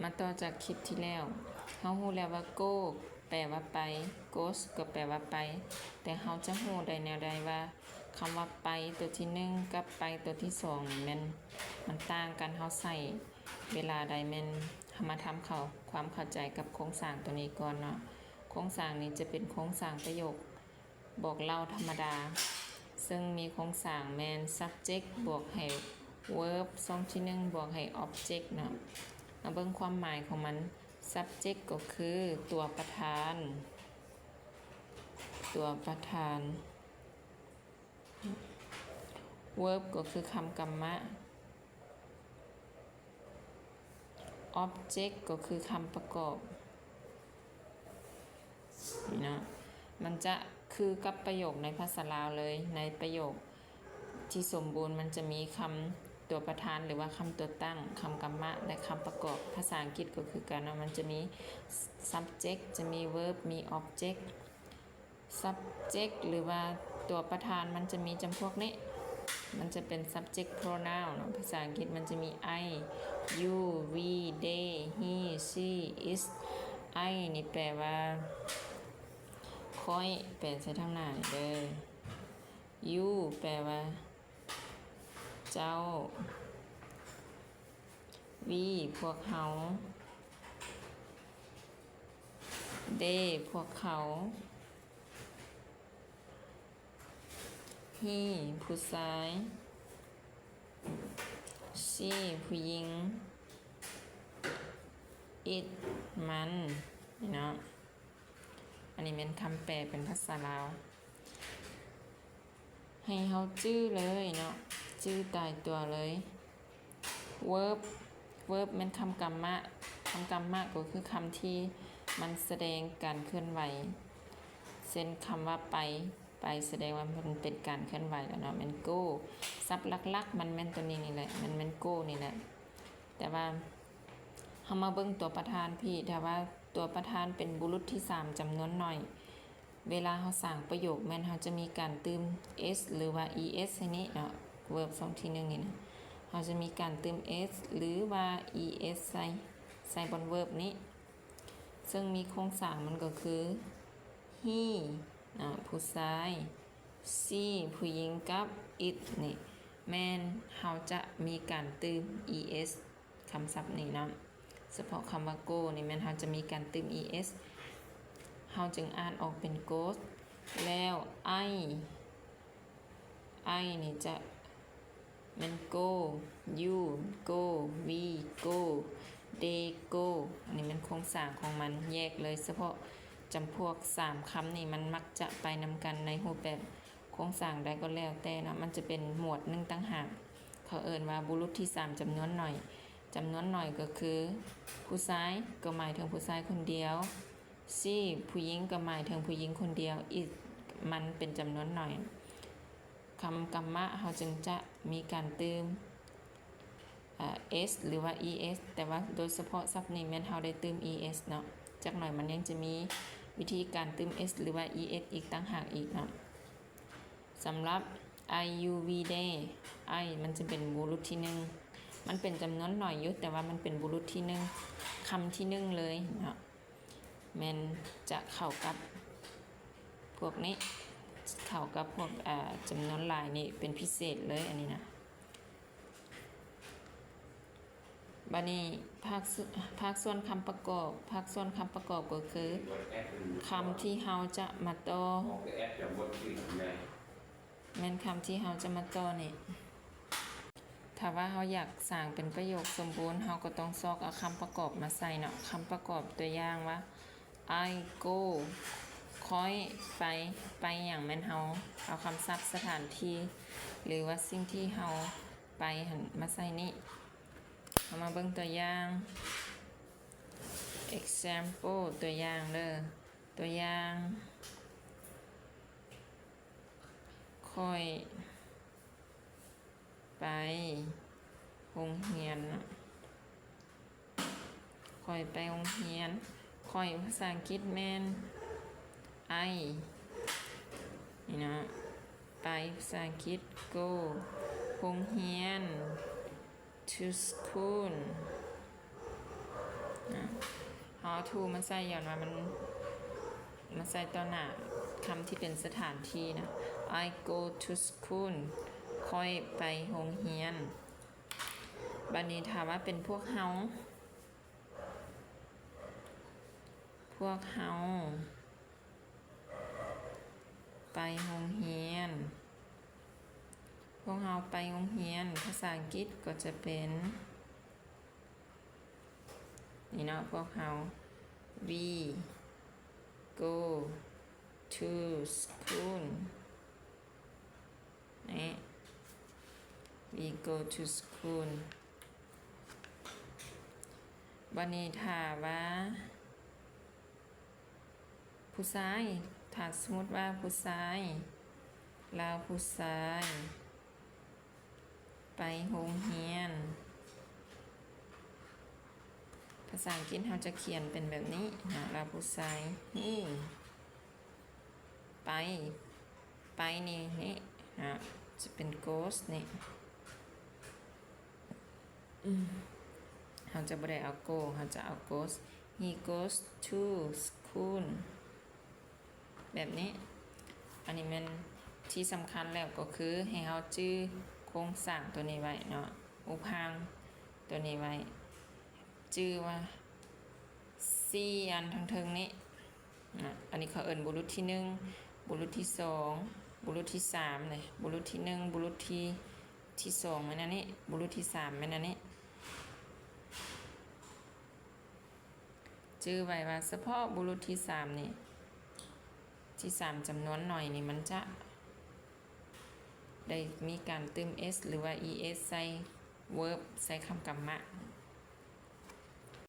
ມາຕໍ່ຈາກຄລິບທີ່ແລ້ວ, ເຮົາຮູ້ແລ້ວວ່າ go ແປວ່າໄປ, goes ກໍແປວ່າໄປ, ແຕ່ເຮົາຈະຮູ້ໄດ້ແນວໃດວ່າຄຳວ່າໄປຕົວທີໜຶ່ງກັບໄປຕົວທີສອງນີ້ແມ່ນມັນຕ່າງກັນ, ເຮົາໃຊ້ເວລາໃດ? ແມ່ນເຮົາມາທຳເຂົ້າ ຄວາມເຂົ້າໃຈກັບໂຄງສ້າງຕົວນີ້ກ່ອນເນາະ. ໂຄງສ້າງນີ້ຈະເປັນໂຄງສ້າງປະໂຫຍກ ບອກເລົ່າທຳມະດາ, ເຊິ່ງມີໂຄງສ້າງແມ່ນ subject ບວກໃຫ້ verb ຊ່ອງທີໜຶ່ງ ບວກໃຫ້ object ເນາະ. ມາເບິ່ງຄວາມໝາຍຂອງມັນ, subject ກໍຄືຕົວປະທານ, ຕົວປະທານ, verb ກໍຄືຄຳກຳມະ, object ກໍຄືຄຳປະກອບເນາະ. ມັນຈະຄືກັບປະໂຫຍກໃນພາສາລາວເລີຍ. ໃນປະໂຫຍກທີ່ສົມບູນ ມັນຈະມີຄຳຕົວປະທານ ຫຼືວ່າຄຳຕົວຕັ້ງ, ຄຳກຳມະ ແລະ ຄຳປະກອບ. ພາສາອັງກິດກໍຄືກັນເນາະ, ມັນຈະມີ subject ຈະມີ verb ມີ object. Subject ຫຼືວ່າຕົວປະທານມັນຈະມີຈຳພວກນີ້, ມັນຈະເປັນ subject pronoun ເນາະ. ພາສາອັງກິດມັນຈະມີ I, you, we, they, he, she, it. I ນີ້ແປວ່າຂ້ອຍ, ແປໃສ່ທາງໜ້ານີ້ເດີ. You ແປວ່າເຈົ້າ. We ພວກເຮົາ. They ພວກເຂົາ. He ຜູ້ຊາຍ. She ຜູ້ຍິງ. It ມັນເນາະ. ອັນນີ້ແມ່ນຄຳແປເປັນພາສາລາວ. ໃຫ້ເຮົາຈື່ເລີຍເນາະ, ຈື່ຕາຍຕົວເລີຍ. Verb, verb ແມ່ນຄຳກຳມະ, ຄຳກຳມະກໍຄືຄຳທີ່ມັນສະແດງການເຄື່ອນໄຫວ, ເຊັ່ນ ຄຳວ່າໄປ, ໄປສະແດງວ່າມັນເປັນການເຄື່ອນໄຫວແລ້ວເນາະ, ແມ່ນ go. ສັບຫຼັກໆມັນແມ່ນຕົວນີ້ນີ້ແຫຼະ, ມັນແມ່ນ go ນີ້ແຫຼະ. ແຕ່ວ່າເຮົາມາເບິ່ງຕົວປະທານພີ້, ຖ້າວ່າຕົວປະທານເປັນບຸລຸດທີສາມຈຳນວນໜ້ອຍ, ເວລາເຮົາສ້າງປະໂຫຍກແມ່ນເຮົາຈະມີການຕື່ມ s ຫຼືວ່າ es ໃສ່ນີ້ເນາະ, verb ຊ່ອງທີໜຶ່ງນີ້ນະ, ເຮົາຈະມີການຕື່ມ s ຫຼືວ່າ es ໃສ່, ໃສ່ບ່ອນ verb ນີ້, ເຊິ່ງມີໂຄງສ້າງມັນກໍຄື he ອາ ຜູ້ຊາຍ, she ຜູ້ຍິງ ກັບ it ນີ້ແມ່ນເຮົາຈະມີການຕື່ມ es. ຄຳສັບນີ້ເນາະ, ສະເພາະຄຳວ່າ go ນີ້ແມ່ນເຮົາຈະມີການຕື່ມ es, ເຮົາຈຶ່ງອ່ານອອກເປັນ goes. ແລ້ວ I, I ນີ້ຈະແມ່ນ go, you go, we go, they go. ອັນນີ້ແມ່ນໂຄງສ້າງຂອງມັນແຍກເລີຍ, ສະເພາະຈຳພວກສາມຄຳນີ້ ມັນມັກຈະໄປນຳກັນໃນຮູບແບບໂຄງສ້າງໃດກໍແລ້ວແຕ່ເນາະ, ມັນຈະເປັນໝວດໜຶ່ງຕ່າງຫາກ. ເຂົາເອີ້ນວ່າບຸລຸດທີສາມຈຳນວນໜ້ອຍ. ຈຳນວນໜ້ອຍກໍຄື ຜູ້ຊາຍກໍໝາຍເຖິງຜູ້ຊາຍຄົນດຽວ, she ຜູ້ຍິງກໍໝາຍເຖິງຜູ້ຍິງຄົນດຽວ, it ມັນເປັນຈຳນວນໜ້ອຍ. ຄຳກຳມະເຮົາຈຶ່ງຈະມີການຕື່ມ s ຫຼືວ່າ es, ແຕ່ວ່າໂດຍສະເພາະສັບນີ້ແມ່ນເຮົາໄດ້ຕື່ມ es ເນາະ. ຈັກໜ້ອຍມັນຍັງຈະມີວິທີການຕື່ມ s ຫຼືວ່າ es ອີກຕ່າງຫາກອີກເນາະ. ສຳລັບ I, you, we, they, I ມັນຈະເປັນບຸລຸດທີໜຶ່ງ, ມັນເປັນຈຳນວນໜ້ອຍຢູ່ ແຕ່ວ່າມັນເປັນບຸລຸດທີໜຶ່ງ, ຄຳທີໜຶ່ງເລີຍເນາະ, ແມ່ນຈະເຂົ້າກັບພວກນີ້, ເຂົ້າກັບພວກ ອາ ຈຳນວນຫຼາຍນີ້ເປັນພິເສດເລີຍ ອັນນີ້ນະ. ບາດນີ້ພາກ ພາກສ່ວນຄຳປະກອບ, ພາກສ່ວນຄຳປະກອບກໍຄືຄຳທີ່ເຮົາຈະມາຕໍ່, ແມ່ນຄຳທີ່ເຮົາຈະມາຕໍ່ນີ້. ຖ້າວ່າເຮົາຢາກສ້າງເປັນປະໂຫຍກສົມບູນ, ເຮົາກໍຕ້ອງຊອກເອົາຄຳປະກອບມາໃສ່ເນາະ. ຄຳປະກອບຕົວຢ່າງວ່າ I go ຂ້ອຍໄປ, ໄປຫຍັງ? ແມ່ນເຮົາເອົາຄຳສັບສະຖານທີ່ ຫຼືວ່າສິ່ງທີ່ເຮົາໄປຫັ້ນມາໃສ່ນີ້. ເຮົາມາເບິ່ງຕົວຢ່າງ example ຕົວຢ່າງເດີ, ຕົວຢ່າງ ຂ້ອຍ ໄປໂຮງຮຽນເນາະ, ຂ້ອຍໄປໂຮງຮຽນ. ຂ້ອຍພາສາອັງກິດແມ່ນ I ນີ້ເນາະ, ໄປ ພາສາອັງກິດ go, ໂຮງຮຽນ to school. ເອົາ to ມາໃສ່ ຍ້ອນວ່າມັນ ມາໃສ່ຕໍ່ໜ້າຄຳທີ່ເປັນສະຖານທີ່ນະ. I go to school. ຂ້ອຍໄປໂຮງຮຽນ. ບັດນີ້ຖ້າວ່າເປັນພວກເຮົາ ພວກເຮົາໄປໂຮງຮຽນ. ພວກເຮົາໄປໂຮງຮຽນ. ພາສາອັງກິດກໍຈະເປັນ ນີ້ເນາະ ພວກເຮົາ We go to school. ນີ້ We go to school. ບັດນີ້ຖ້າວ່າຜູ້ຊາຍ ຖ້າສົມມຸດວ່າຜູ້ຊາຍ ລາວຜູ້ຊາຍໄປໂຮງຮຽນ. ພາສາອັງກິດເຮົາຈະຂຽນເປັນແບບນີ້ນະ ລາວຜູ້ຊາຍ He ໄປ ໄປນີ້ ນີ້ນະ ຈະເປັນ goes ນີ້. ເຮົາຈະບໍ່ໄດ້ເອົາ go ເຮົາຈະເອົາ goes. He goes to school. ແບບນີ້. ອັນນີ້ແມ່ນທີ່ສຳຄັນແລ້ວ ກໍຄືໃຫ້ເຮົາຈື່ໂຄງສ້າງຕົວນີ້ໄວ້ເນາະ ຮູບຮ່າງຕົວນີ້ໄວ້ ຈື່ວ່າສີ່ອັນທາງເທິງນີ້ນະ. ອັນນີ້ເຂົາເອີ້ນບຸລຸດທີໜຶ່ງ ບຸລຸດທີສອງ ບຸລຸດທີສາມເດ້. ບຸລຸດທີໜຶ່ງ ບຸລຸດທີ ທີສອງແມ່ນອັນນີ້ ບຸລຸດທີສາມແມ່ນອັນນີ້. ຈື່ໄວ້ວ່າສະເພາະບຸລຸດທີສາມນີ້ ທີສາມຈຳນວນໜ້ອຍນີ້ ມັນຈະໄດ້ມີການຕື່ມ s ຫຼືວ່າ es ໃສ່ verb ໃສ່ຄຳກຳມະ